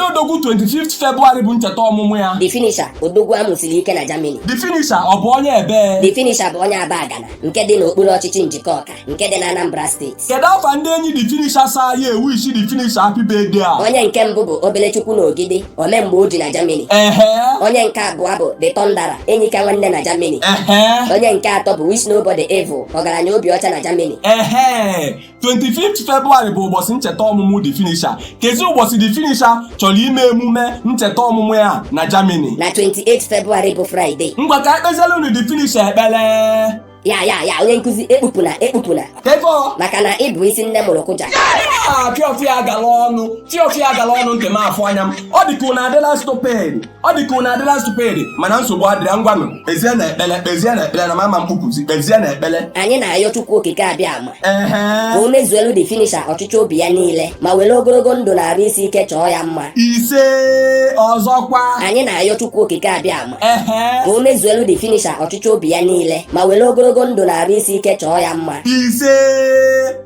Kedu odogwu 25th February bụ ncheta ọmụmụ ya? The Finisher, odogwu amụsiri ike na Germany. The Finisher ọ bụ onye ebe? The Finisher bụ onye Abagana nke dị n'okpuru ọchịchị Njikọka nke dị na Anambra Steeti. Kedu afa ndị enyi The Finisher saa ya ewu isi The Finisher happy birthday a? Onye nke mbụ bụ Obelechukwu na Ogidi, omemgbe o ji na Germany. Onye nke abụọ bụ The Thunderer, enyi ka nwanne na Germany. Onye nke atọ bụ Wish Nobody Evil, ọgaranya obi ọcha na Germany. Ehe, 25th February bụ ụbọchị ncheta ọmụmụ The Finisher. Kezi ụbọchị The Finisher chọrọ ime emume ncheta ọmụmụ ya na Germany? Na 28 February bụ Friday. Ngwa, ka ekpeziela unu The Finisher ekpele. Ya ya ya, onye nkụzi, ekpupụna, ekpupụna. Kefọ? Maka na ịbụ isi nne mụrụ kụja. Ah, fịọfịa gala ọnụ, fịọfịa gala ọnụ, ntị m afụ anya m. Ọ dị ka unu adịla stupid, ọ dị ka unu adịla stupid, mana nsogbu adịrị. Ngwanụ, kpezie na ekpele, kpezie na ekpele na mama mkpupụzi. Kpezie na ekpele. Anyị na-ayọ Chukwu Okike Abịa Ama ka Ehe. o mezuelu The Finisher ọchịchọ obi ya niile ma were ogologo ndụ na arụ isi ike chọọ ya mma. Ise. Ọzọkwa. Anyị na-ayọ Chukwu Okike Abịa Ama Ehe. ka o mezuelu The Finisher ọchịchọ obi ya niile ma were ogologo ndụ na arụ isi ike chọọ ya mma. Ise.